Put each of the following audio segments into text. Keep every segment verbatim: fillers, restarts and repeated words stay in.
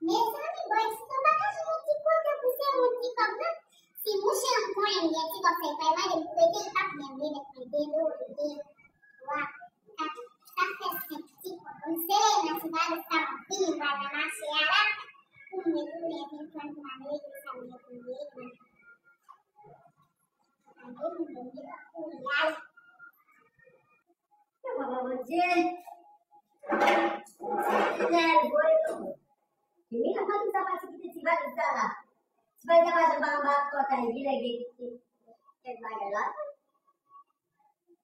Mezanmi, bòy, si nou pa ka jwenn yon ti kote pou sere yon ti kòb, non? Si mouche an konnen li gen ti kòb, sa li pral mande m prete, li p ap menm remèt mwen de dola, de twa, kat, sa fè senk ti kòb. Bon, m sere nan ti valiz sa, m ap vini, m pral nan mache a la, pou m retounen vin pran pou m al regle sa m gen pou m regle. Tande, m vin kouri al. Papa Bondye. Fidèl, voye nou. Vini la, fanmi sa pati kite ti valiz sa la. Ti valiz sa pa janm pa anba kòt la, epi lè gen kèk bagay la.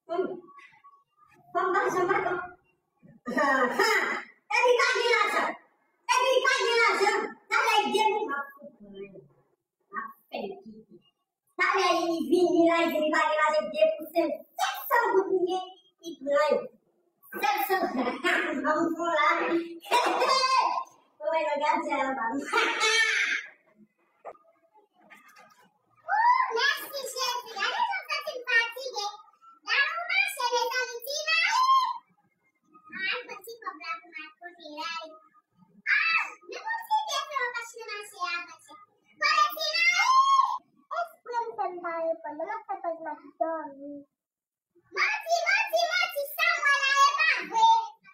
Hmm. Fanm pa janm pa konn. Ha, ha. Epi pa gen lajan. Epi pa gen lajan. Talè gen pou m ap fout pran yo. M ap fè l kite. Talè li vini la, li di li pa gen lajan, depoze l sèt san goud li gen, li pran yo. Sèt san goud. Ban m fon la. Bon, men nou gade anba m. Oh, mèsi Jezi. Gade jan m santi m fatige. Gade yon mache, mezanmi, ti mari. Ay, pran ti kòb la pou m al pote la. Ah, men bon ti byen fè yon pach nan mache a, mache. Kote ti mari? Eksprè m fè m pa reponn, men m ap fè pòz m ap dòmi. Manti, manti, manti, sa m wè la e pa vre.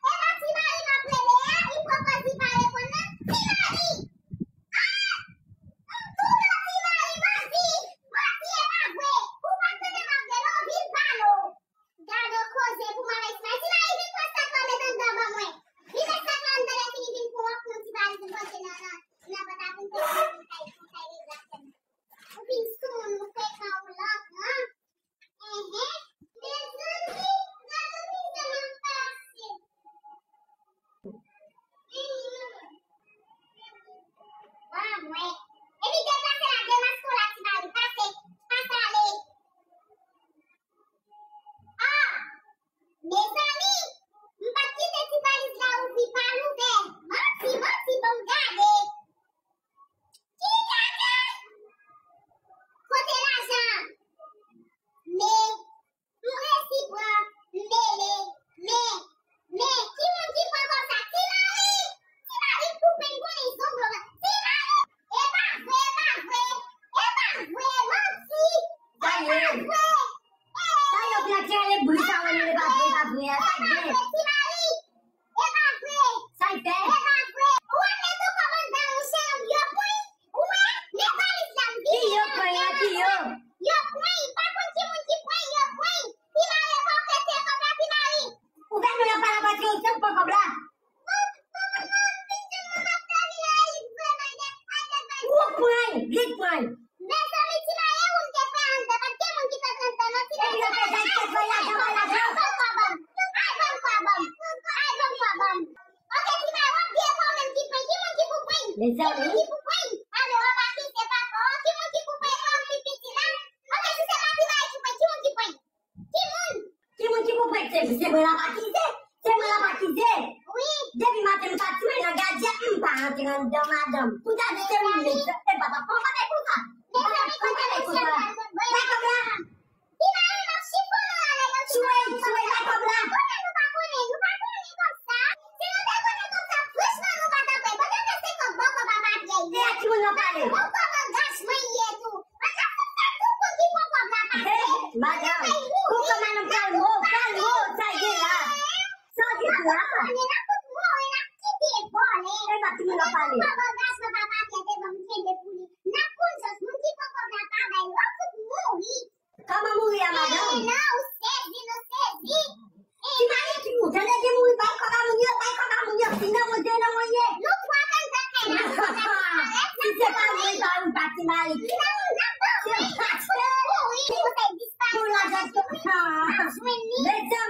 E pa ti mari m ap rele a, li pran pòz li pa reponn nan. Ti mari! Ah! M touye w ti mari, manti! Manti e pa vre! Ou pa tande m ap rele w, vin pale w! Gade w koze pou mwen avèk Smile. Ti mari vin pran sak la w met anndan ban mwen. Vin met sak la anndan lè fini vin pran w ap pran yon ti valiz m panse nan, nan, nan pòtablè m te fè yon kay, yon kay rezaktèman. Ou fin soumoun, ou frekan, ou lan, an? Enhen. Mezanmi, gade mizè m ap pase. Wa mwen. Epi deplase la, demaske w la, ti mari, pase, pase ale. Ah! Mezanmi, m pa t kite ti valiz la ouvri, pa l ouvè. Manti, manti, ban m gade. Ki gade? Kote lajan an? Men, m resi pran, m mele, men, men, ki moun ki pran kòb sa? Ti mari! Ti mari koupe m konnen zong w la. Ti mari! E pa vre, e pa vre, e pa vre, manti! E pa vre! Sa yo pran kè le bri sa wè nou e pa vre, e pa vre a, sa k gen? E pa vre, ti mari! E pa vre! Sa l fè? E pa vre! Ou wè m met yon kòb anndan, monchè, yo pran, ou wè, men valiz la, m vide. Ki yo pran, ki yo? Yo pran, pa konn ki moun ki pran, yo pran. Ti mari, pa w pete kòb la, ti mari. Ou fè nou y ap pale apati, ou sèl pran kòb la. Ou pran, li pran. Mezanmi, ti mari, e ou m te pran anndan, pa t gen moun ki t antre anndan, non, ti mari. Epi yo fè sa, yo fè lajan, fè lajan. Al ban m kòb an m. Al ban m kòb an m. Al ban m kòb an m. Ok, ti mari, w ap di e pa w menm ki pran. Ki moun ki pou pran? Mezanmi. Ki moun ki pou pran? Ale, w ap akize papa w. Ki moun ki pou pran? E pa w ki piti la? Ok, si se pa ti mari ki pran, ki moun ki pran? Ki moun? Ki moun ki pou pran? Se, se mwen l ap akize. Se mwen l ap akize. Wi. Depi maten m soti mwen nan gadjè, m pa antre anndan madanm. Pou ta di se ou menm, e pa, pa, pa, pa fè konsa. Pa fè konsa. Bay kòb la. Ti mari m ap chifonnen ale nan ti mari. Sou, sou, bay kòb la. Konnen nou pa konnen, nou pa konnen konsa. Si nou te konnen konsa, franchman, nou pa t ap pran. Pote mwen se kòb, ban kòb a papye. E a ki moun w ap pale? Yon kòb angajman ye tou. An ka fè sa tout moun ki pran kòb la pase. Hey, madanm, kòman nou kalme w, kalme w, sa gen la? Sa gen la? N ap tout mouri, n ap kite vòlè. E pa ti moun ap pale. Kòb angajman papa Pyè te ban m kenbe pou li. N ap konn jòs, moun ki pran kòb la pa bay, w ap tout mouri. Kòman mouri a, madanm? E non, ou sezi, nou sezi. Ti mari ki ou? Tande gen mouri, bay kòb a moun yo, bay kòb a moun yo. Si nan mwen, se nan mwen ye. Nou twa kann lakay la, si se pa mwen, pa ou, pa ti mari. Non, n ap ban mwen, n ap tout mouri, nou se disparèt. Pou lajan, n ap jwenn li. Medam,